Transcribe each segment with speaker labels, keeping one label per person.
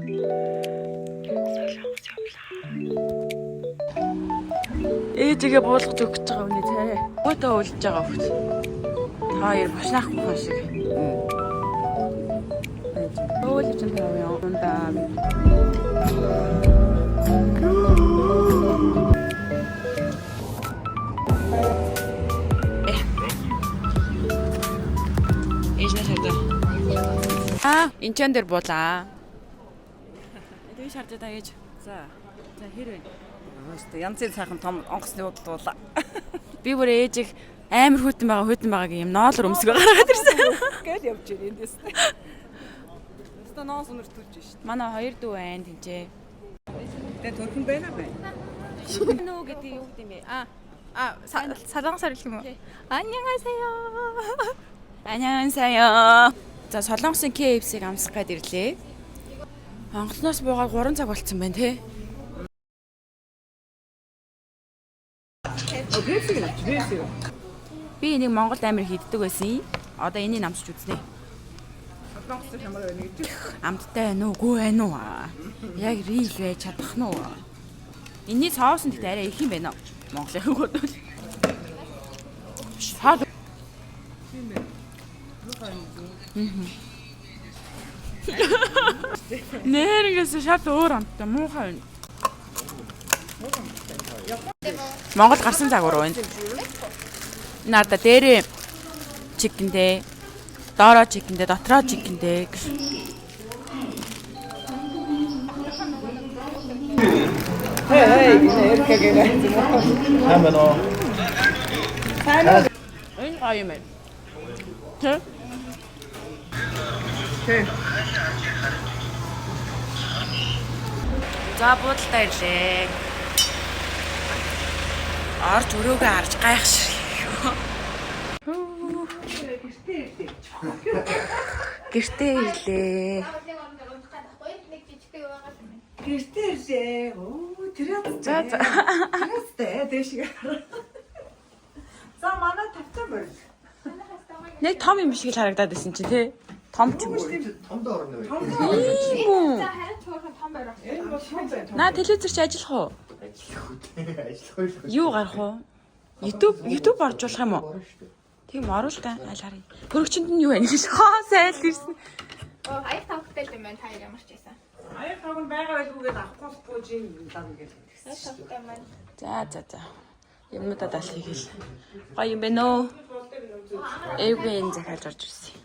Speaker 1: Солонгос явлаа. Ээжигээ буулгаж өгч байгаа үний цай. Өөдөө үлж байгаа хөвгт. Та хоёр бушнаах мухан шиг. Өөл чинь тавья. Ундаа. Ээж нь шаардаа. Аа, энэ ч дээр буулаа. Тэгээ шаардаа та ээж.
Speaker 2: За.
Speaker 1: За хэр вэ?
Speaker 2: Өөстөө янзын сайхан том онгоцны худалдуулаа.
Speaker 1: Би бүр ээжийг амар хүйтэн байгаа хүйтэн байгаа гэх юм ноолор өмсгөө гаргаад ирсэн.
Speaker 2: Гэл явж байна эндээс. Өстөө ноос өнөр төлж шít.
Speaker 1: Манай хоёр дүү байна тэнцээ.
Speaker 2: Тэгээ төрхөн байна бэ?
Speaker 1: Нүү гэдэг юу гэдэг юм бэ?
Speaker 3: 아, 아, 사장살 이렇게 뭐. 안녕하세요.
Speaker 1: Аняансаяа. За Солонгосын KFC-г амсах гээд ирлээ. Онгоцноос буугаад 3 цаг болцсон байна те.
Speaker 2: KFC-г авч KFC-г.
Speaker 1: Би энийг Монголд амар хийддэг байсан. Одоо энийг амсч үзнэ.
Speaker 2: Солонгосын хамаг байна гэж.
Speaker 1: Амттай байна уу, гүү байна уу? Яг рил байж чадах нь уу? Энийний соус нь гэхдээ арай их юм байна. Монголын бодвол. Шал. Нэрнгэс шал өөр амттай муухай байна. Монгол гарсан загвар байна. Наада дээрээ чикэндээ, доороо чикэндээ, дотроо чикэндээ гэж.
Speaker 2: Хей, энэ эркэг гэнэ.
Speaker 4: Сайн байна уу?
Speaker 1: Энэ гоё юм байна. Тэ?
Speaker 2: Тэ.
Speaker 1: За буудалтай ирлээ. Орж өрөөгөө харж гайхшир. Гэртээ ирлээ.
Speaker 2: Гэртээ ирлээ. Оо, тэр
Speaker 1: За за.
Speaker 2: тэрээ дээшгээ хараа. За манай тавцан морил.
Speaker 1: Нэг том юм шиг л харагдаад байсан чи тэ? Том ч юм уу?
Speaker 4: Томдоо орно уу?
Speaker 1: Тийм үү?
Speaker 3: харин чуурхан том байр.
Speaker 2: Энэ бол том байна.
Speaker 1: Наа телевизэр чи ажиллах уу?
Speaker 4: Ажиллах үү? Ажиллах уу?
Speaker 1: Юу гарах уу? YouTube оржуулах юм уу?
Speaker 4: Орно шүү дээ.
Speaker 1: Тийм оруул та аль харъя. Хөрөгчөнд нь юу байна гэж хоо айл ирсэн.
Speaker 3: Аяг тавхтай л юм байна. Та ямар ч байсан.
Speaker 2: Аяг тавг нь байгаа байлгүйгээд авахгүй болохгүй жин лав гэж тэгсэн.
Speaker 3: Аяг тавхтай маань.
Speaker 1: За за за. Юмнуудаа дал хийгээл. Гоё юм байна уу? Эвгүй энэ захиалж орж ирсэн.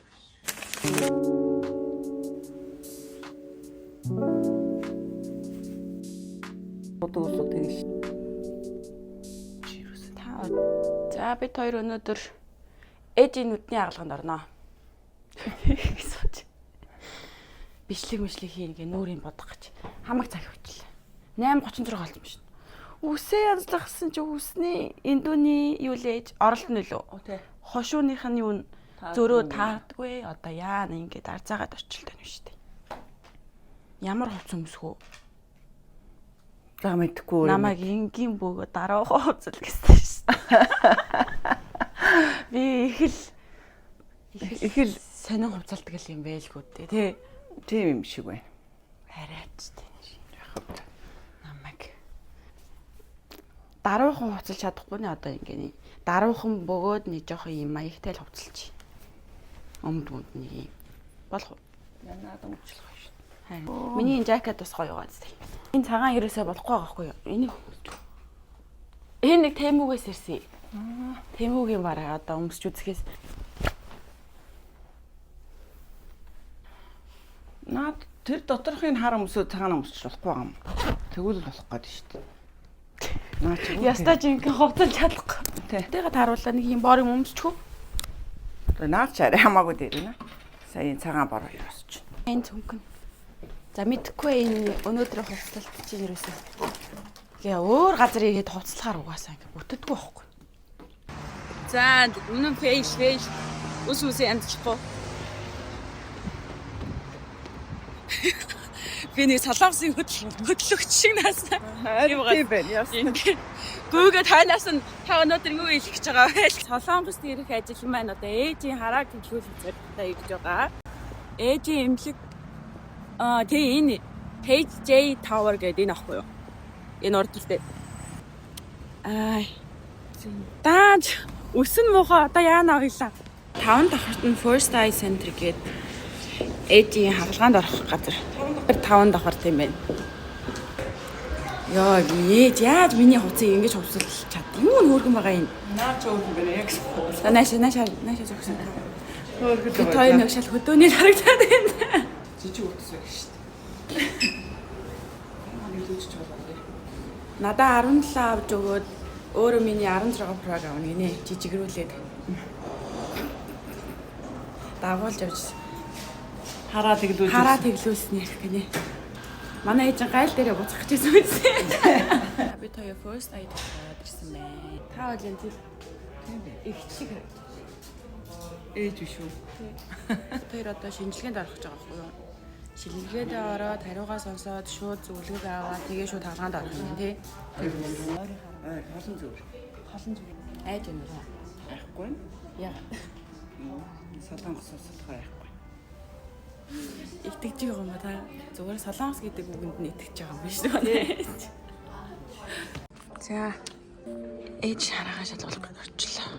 Speaker 2: Удаг усуу тэгш.
Speaker 1: Та За бид хоёр өнөөдөр ээжийн нүдний хагалгаанд орно. Гэж. Бичлэг мишлэг хийн гэ нүрийн бодох гэж хамаг цаг хвчлээ. 8:36 болсон юм шин. Үсээ янзлахсан чи үсний эндүүний юу лээж оролт нь лөө.
Speaker 2: Тэ.
Speaker 1: Хошууных нь юу зөрөө таардгүй одоо яана ингээд арзаагаад орчилтой юм шүү дээ. Ямар хувц өмсөх үү?
Speaker 2: За мэдхгүй.
Speaker 1: Намайг энгийн бөөгөө дараахан хувцал гэсэн шүү дээ. Би их л
Speaker 2: Их л
Speaker 1: сонин хувцалдаг л юм байлгүй дээ тий.
Speaker 2: тийм юм шиг байна.
Speaker 1: Арайч тий. Намайг даруухан хувцалж чадахгүй нэ одоо ингэ нэг даруухан бөгөөд нэг жоохон юм маягтай л хувцалж. Өмд өмд нэг юм. Болох уу?
Speaker 2: Янаад өмчлөх шүү.
Speaker 1: Харин. Миний энэ жакет бас гоё байгаа зү. Энэ цагаан ерөөсөө болохгүй байгаа байхгүй юу? Энийг өмсч. Энэ нэг Тэмүгээс ирсэн. Тэмүгийн бараа одоо өмсч үзэхээс
Speaker 2: Наад тэр доторхын хар өмсөө цагаан өмсч болохгүй байгаа юм. Тэгвэл болох гээд шүү дээ. Наа чи
Speaker 1: ястаа жинхэнэ хувцалж чадахгүй.
Speaker 2: Тий.
Speaker 1: Тэгээ тааруулаа нэг юм бор юм өмсчихв.
Speaker 2: Наад чи арай хамаагүй дээр нэ. Сая энэ цагаан бор хоёр өсч.
Speaker 1: Энэ цүнхэн. За мэдхгүй энэ өнөөдөр хувцалт чинь ерөөсөө. Тэгээ өөр газар ирээд хувцлахаар угаасаа ингэ бүтдэггүй байхгүй. За үнэн фейл фейл ус үсээ амжихгүй. Би нэг солонгосын хөдлөгч шиг наасаа.
Speaker 2: Тийм байна. Яс.
Speaker 1: Ингээ гүйгээ тайлаас нь та өнөөдөр юу хэлэх гэж байгаа вэ? Солонгост ирэх ажил маань одоо ээжийн харааг төлөвлөх зорилготой ирж байгаа. Ээжийн эмнэлэг аа тий энэ HJ Tower гэдэг энэ ахгүй юу? Энэ урд талтай. Ай. Дааж өсөн муухай одоо яана ойлаа. Таван давхарт нь First Eye Center гэдэг ээжийн хагалгаанд орох газар. Тэр таван давхарт юм байна. Йоо, ээж яаж миний хувцсыг ингэж хувцаслаж чад. Юу нөөргөн байгаа юм?
Speaker 2: Наа ч өөр юм байна яг.
Speaker 1: За наашаа наашаа наашаа зогсон.
Speaker 2: Хөөрхөл
Speaker 1: Бид хоёр нэг шал хөдөөний харагдаад байна.
Speaker 2: Жижиг утас байх шүү дээ. Манай лүүжч болоо.
Speaker 1: Надаа 17 авч өгөөд өөрөө миний 16 Pro-г авна гинэ. Жижигрүүлээд. Дагуулж авч
Speaker 2: Хараа тэглүүлж.
Speaker 1: хараа тэглүүлсэн их гинэ. Манай ээж гайл дээрээ буцах гэж байсан үстэй. Бид хоёр first aid аваад ирсэн байна. Та бол энэ тэл их чиг харагдаж.
Speaker 2: Ээж биш үү?
Speaker 1: Бид хоёр одоо шинжилгээнд орох гэж байгаа байхгүй юу? Шинжилгээнд ороод хариугаа сонсоод шууд зөвлөгөөг аваад тэгээ шууд хагалгаанд орох юм тий.
Speaker 2: Ой, холон зүгээр.
Speaker 1: Холон зүг. Айж юм уу?
Speaker 2: Айхгүй.
Speaker 1: Яа.
Speaker 2: Солонгос усалгаа айхгүй.
Speaker 1: Итгэж байгаа юм ба та. Зүгээр солонгос гэдэг үгэнд нь итгэж байгаа юм биш үү? За. Ээж хараагаа шалгуулах гэж орчлоо.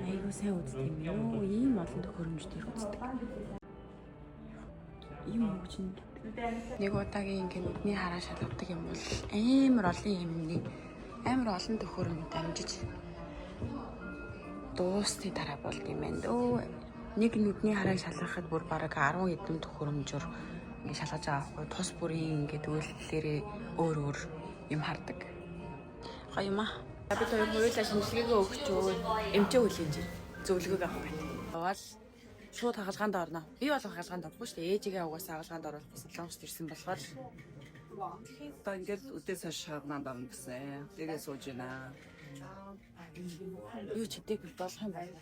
Speaker 1: Айгуу сайн үздэг юм юу? Ийм олон төхөөрөмж дээр үздэг. Ийм хөгжин гэдэг. Нэг удаагийн ингээ нүдний хараа шалгадаг юм бол амар олон юмны амар олон төхөөрөмж дамжиж дуусны дараа болд юм байна дөө. Нэг нүдний харааг шалгахад бүр бараг 10 хэдэн төхөөрөмжөөр ингээ шалгаж байгаа байхгүй тус бүрийн ингээд үйлдэлээрээ өөр өөр юм хардаг. Гоё юм аа. Бид хоёр хоёулаа шинжилгээгээ өгчөө эмчээ хүлээж зөвлөгөөг авах гэдэг. Яваал шууд хагалгаанд орно. Би бол хагалгаанд орохгүй шүү дээ. Ээжигээ угаасаа хагалгаанд оруулах солонгост ирсэн болохоор
Speaker 2: Одоо ингээд үдээс хойш шагнаад орно гэсэн. Тэгээ сууж байна.
Speaker 1: юу ч хэдийгүй болох юм байна.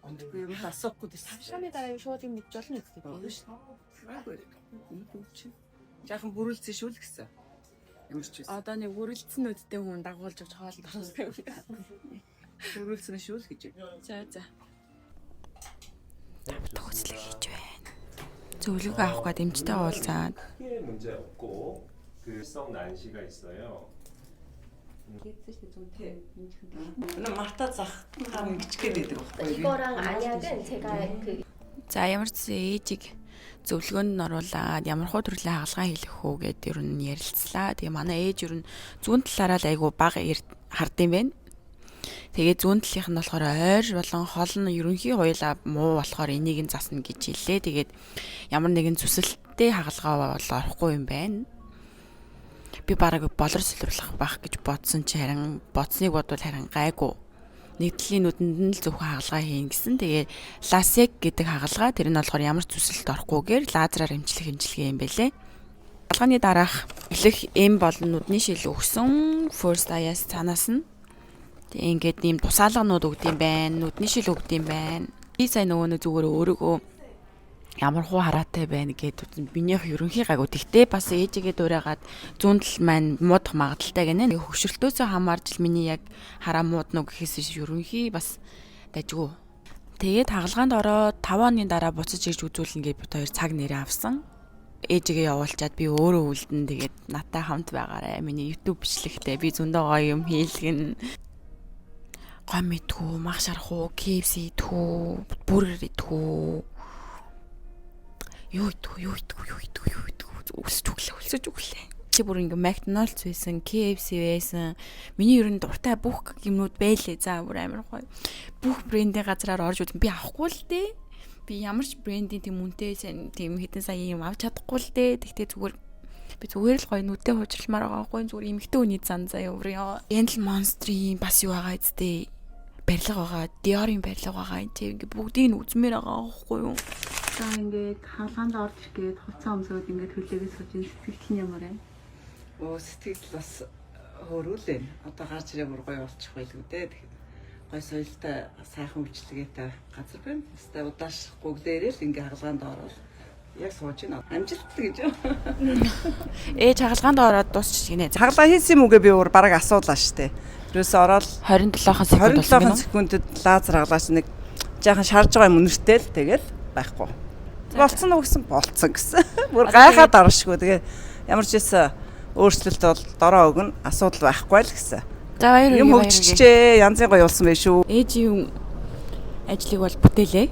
Speaker 2: Үгүй юм асуухгүй гэсэн.
Speaker 1: Шаны дараа юу шууд юм мэдж болно гэдэг юм шүү дээ.
Speaker 2: Үгүй. Жаахан бүрүүлсэн шүү л гэсэн. Ямар ч байсан.
Speaker 1: Одоо нэг үрэлдсэн нүдтэй хүн дагуулж авч хоолнд орсон юм.
Speaker 2: Бүрүүлсэн шүү л гэж.
Speaker 1: За за. Төгслөг хийж байна. Зөвлөгөө авах гээд эмчтэй уулзаад
Speaker 5: 크게 문제 없고 그성 난시가 있어요.
Speaker 2: Өнөө Марта зах гар ингэж гээд байдаг байхгүй юу?
Speaker 6: 이거랑 안약은 제가 그
Speaker 1: За ямар ч зүйл ээжийг зөвлөгөөнд нь оруулаад ямар хуу төрлийн хагалгаа хийх үү гэдээ ер нь ярилцлаа. Тэгээ манай ээж ер нь зүүн талаараа л айгу бага хард юм байна. Тэгээ зүүн талынх нь болохоор ойр болон хол нь ерөнхий хоёлаа муу болохоор энийг нь засна гэж хэллээ. Тэгээд ямар нэгэн зүсэлттэй хагалгаа бол орохгүй юм байна. Би бараг болор солирлох байх гэж бодсон чи харин бодсныг бодвол харин гайгүй. Нэг талын нүдэнд нь л зөвхөн хагалгаа хийн гэсэн. Тэгээ ласек гэдэг хагалгаа тэр нь болохоор ямар ч зүсэлт орохгүйгээр лазераар эмчлэх эмчилгээ юм бэлээ. Хагалгааны дараах эхлэх эм болон нүдний шил өгсөн first eye-аас цаанаас нь тэгээ ингээд ийм тусаалганууд өгд юм байна. Нүдний шил өгд юм байна. Би сая нөгөө нэг зүгээр өөрийгөө ямар хуу хараатай байна гэд үзэн минийх ерөнхий гайгүй. Тэгтээ бас ээжигээ дуурайгаад зүүн тал маань муудах магадaltaй гинэ. Нэг хөгшрөлтөөсөө хамаарч л миний яг хараа муудна уу гэхээс биш ерөнхий бас дажгүй. Тэгээд хагалгаанд ороод 5 оны дараа буцаж ирж үзүүлнэ гэж бид хоёр цаг нэрээ авсан. Ээжигээ явуулчаад би өөрөө үлдэн тэгээд надтай хамт байгаарэ. Миний YouTube бичлэгтэй би зөндөө гоё юм хийлгэн. Гом идэх үү, мах шарах уу, KFC идэх үү, бургер идэх үү? Юу идэх үү, юу идэх үү, юу идэх үү, юу идэх үү? Өлсөж өглөө, өлсөж өглөө. Чи бүр ингээ McDonald's байсан, KFC байсан. Миний ер нь дуртай бүх юмнууд байлээ. За бүр амар гоё. Бүх брендийн газраар орж үзэн би авахгүй л дээ. Би ямар ч брендийн тийм үнэтэй сайн тийм хэдэн сая юм авч чадахгүй л дээ. Тэгтээ зүгээр би зүгээр л гоё нүдээ хуучралмаар байгаа байхгүй зүгээр эмэгтэй хүний зан заяа өөр ёо. Gentle Monster-ийн бас юу байгаа үсттэй барилга байгаа, Dior-ын барилга байгаа энэ чинь ингээ бүгдийг нь үзмээр байгаа байхгүй юу?
Speaker 7: За ингээд хаалгаанд орж иргээд хувцас өмсөөд ингээд төлөөгөө сууж ин сэтгэл нь ямар байна?
Speaker 2: Өө сэтгэл бас хөрүүлэн. Одоо гарч ирээ бүр гоё болчих байлгүй дээ. Тэгэхээр гоё соёлтой сайхан үйлчлэгээтэй газар байна. Хэвээ удаашрахгүй дээрээ л ингээ хагалгаанд ороод яг сууж байна. Амжилттай гэж.
Speaker 1: Ээж хагалгаанд ороод дуусчих гинэ.
Speaker 2: Хагалгаа хийсэн юм үгээ би өөр бараг асуулаа штэ. Тэрөөсөө ороод
Speaker 1: 27 секунд болсон
Speaker 2: 27
Speaker 1: гинэ.
Speaker 2: секундэд лазер хагалгаач нэг жаахан шарж байгаа юм үнэртэй л тэгэл байхгүй. Болцсон уу гэсэн, болцсон гэсэн. Бүр гайхаад оршгүй. Тэгээ ямар ч байсан өөрчлөлт бол дороо өгнө, асуудал байхгүй л гэсэн.
Speaker 1: За, баяр
Speaker 2: Юм
Speaker 1: хүргэе, баяр хүргэе.
Speaker 2: хөгжчихээ, янзын гоё болсон байх шүү.
Speaker 1: Ээжийн ажлыг бол бүтээлээ.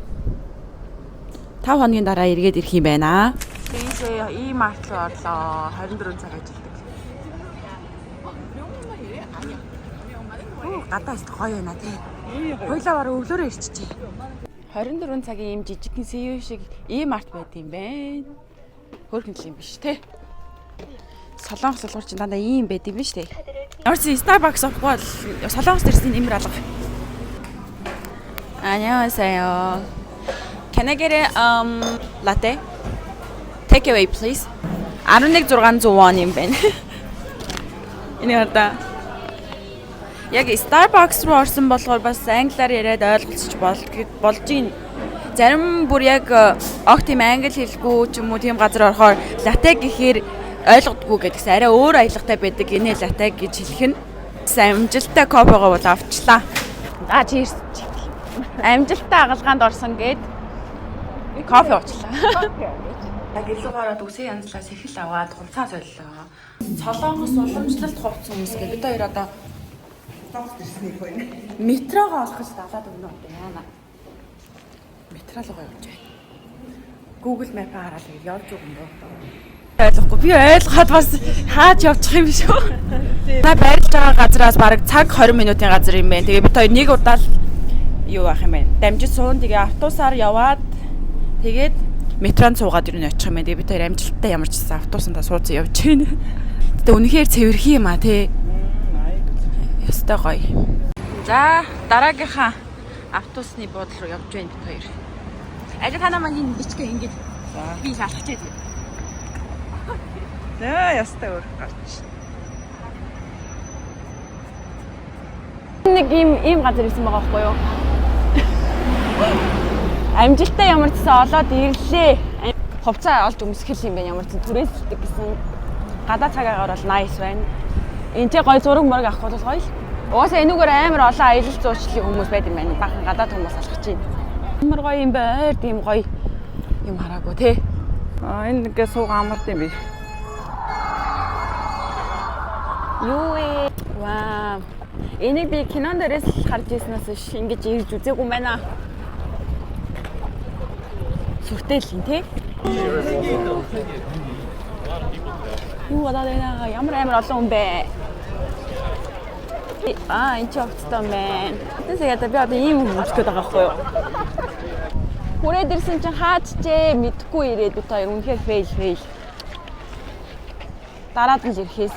Speaker 1: 5 хоногийн дараа эргээд ирэх юм байна. Тийшээ ийм арт руу орлоо. 24 цаг ажилладаг. Оо, гадаа их гоё байна тий. Хоёлаа бараг өглөөрөө ирчихжээ. 24 цагийн ийм жижигхэн CU шиг ийм арт байд юм байна. Хөөрхөн л юм биш тий. Солонгос улгуур чинь дандаа ийм байд юм биш тий. Ямар ч Starbucks авахгүй бол Солонгос дэрсний нэмэр алга. 안녕하세요. Can I get a latte? Take away, please. 11,600 won юм байна. Энэ хардаа. Яг Starbucks руу орсон болохоор бас англиар яриад ойлголцож болж гин. Зарим бүр яг огт тийм англи хэлгүй ч юм уу, тийм газар орохоор латте гэхээр ойлгодгүй гэдгээс арай өөр аялгатай байдаг гинэ латте гэж хэлэх нь. Амжилттай кофегоо бол авчлаа. За, cheers. Амжилттай хагалгаанд орсон гээд кофе уучлаа. Гэрлүүг ороод үсээ янзлаа, сэхэл аваад хувцас солилоо. Солонгос уламжлалт хувцас өмс гэ бид хоёр одоо метрогоо олох гэж далаад өгнө одоо яана. Метро руугаа явж байна. Google Map хараад ингэ явж байгаа юм боо. Ойлгохгүй. Би ойлгоход бас хааж явчих юм шүү. Та байрлаж байгаа газраас бараг цаг 20 минутын газар юм байна. Тэгээ бид хоёр нэг удаа л юу байх юм бэ? Дамжиж суун, тэгээ автобусаар яваад, тэгээд метронд суугаад юу н очих юм байна. Тэгээ бид хоёр амжилттай ямар ч гэсэн автобусандаа сууцсан явж байна. Гэтэ үнэхээр цэвэрхэн юм а тий. Ёстой гоё. За, дараагийнхаа автобусны буудлын руу явж байна бид хоёр. Ажил танаа маань энэ бичгээ ингэж би л алхаж байгаа.
Speaker 2: За, ястай өөр гарч.
Speaker 1: Нэг ийм газар ирсэн байгаа байхгүй юу? Амжилттай ямар ч гэсэн олоод ирлээ. Хувцас олж өмсөх юм байна, ямар ч түрээсэлдэг гэсэн. Гадаа цаг агаар бол nice байна. Энд ч гоё зураг мураг авах бол гоё л. Угаасаа энүүгээр амар олон аялал жуулчлалын хүмүүс байд юм байна. Бахан гадаад хүмүүс алхаж байна. Ямар гоё юм бэ? Ойр тийм гоё юм хараагүй те.
Speaker 2: Аа, энэ ингээ сууга амард юм биш.
Speaker 1: Юу вэ? Вау. Энийг би кинон дээрээс л харж ирснээс биш ингэж ирж үзээгүй юм байна. Сүртэй л юм те. Юу болоод байна? Ямар амар олон хүн бэ? Аа, энэ ч хувцастай юм байна. Тэсээ ядаа би одоо ийм юм өмсөх гээд байгаа байхгүй юу? Хүрээд ирсэн чинь хаачжээ мэдхгүй ирээд бид хоёр үнэхээр fail fail. Дараад нь ирэхээс.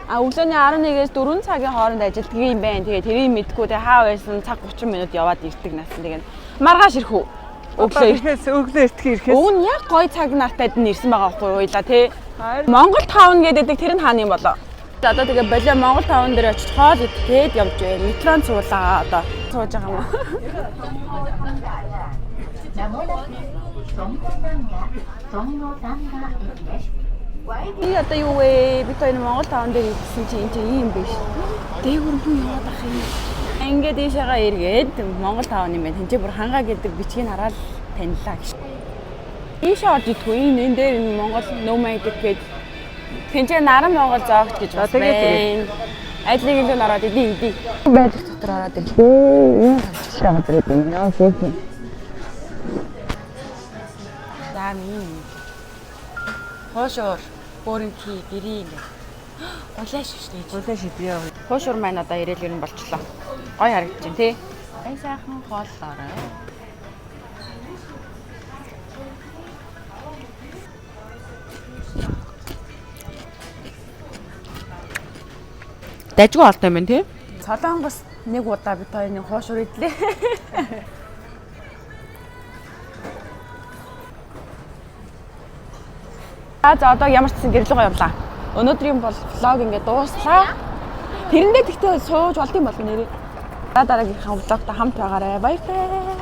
Speaker 1: А, өглөөний 11-ээс 4 цагийн хооронд ажилладаг юм байна. Тэгээ тэрийг мэдгүй, тэгээ хаа байсан цаг 30 минут яваад ирдэг насан. Тэгээ маргааш ирэх үү? Өглөө
Speaker 2: ирэхээс, өглөө эртхэн ирэхээс.
Speaker 1: Өвн яг гой цаг нартайд нь ирсэн байгаа байхгүй юу уйлаа тий. Монгол Town гэдэг тэр нь хааны юм болоо. Одоо тэгээ болоо Монгол Town дээр очиж хоол идгээд явж байна. Метронд суулаа, одоо сууж байгаа юм уу? Би одоо юу вэ? Бид хоёр Монгол Town дээр ирсэн чинь энэ чинь ийм биш. Дээгүр хүн яваад ах юм. Ингээд ийшээгээ эргээд Монгол Town юм байна. Тинчээ бүр хангаа гэдэг бичгийг хараад танилаа гэж. Ийшээ орж идэхгүй. Энэ дээр энэ Монгол Nomadic гээд тэнцээ наран Монгол зоогт гэж бас байна. Ажлыг илүү ороод идэе идэе. Байдаг дотор ороод ирлээ. Ийм тавчлаа газар идэв. Яа, хөөх. За, миний хуушуур бөөрөнхий гэрээ ингээд гулааш шүү дээ.
Speaker 2: Гулаа шидье.
Speaker 1: Хуушуур маань одоо ирээл ер нь болчлоо. Гой харагдаж байна тий. Ай, сайхан хооллоорой. Дажгүй олтой юм байна тий. Солонгос нэг удаа бид хоёр нэг хуушуур идлээ. За, одоо ямар ч гэсэн гэрлүүгээ явлаа. Өнөөдрийн бол vlog ингээд дууслаа. Тэрэндээ тэгтээ сууж болд юм бол нэрээ. Дараагийнхаа vlog той хамт байгаарай. Баяртай.